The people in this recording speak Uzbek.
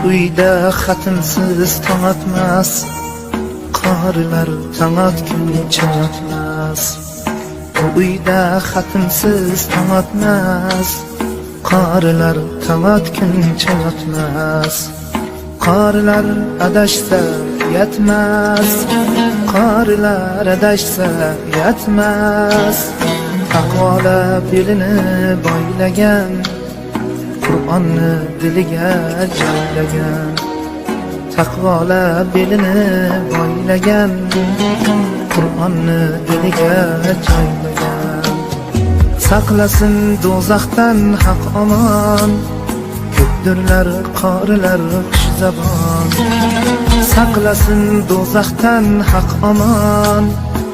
Uyda xatmsiz tong otmas, qorilar tong otguncha yotmas. Bu uyda xatmsiz tong otmas, qorilar tong otguncha yotmas. Qorilar adashsa yetmas, qorilar adashsa yetmas. Taqvola belini boylagan, Qur'onni diliga joylagan. Taqvola belini boylagan, Qur'onni diliga joylagan. Saqlasin do'zaxdan Haq omon, ko'pdirlar qorilar xushzabon. Saqlasin do'zaxdan Haq omon.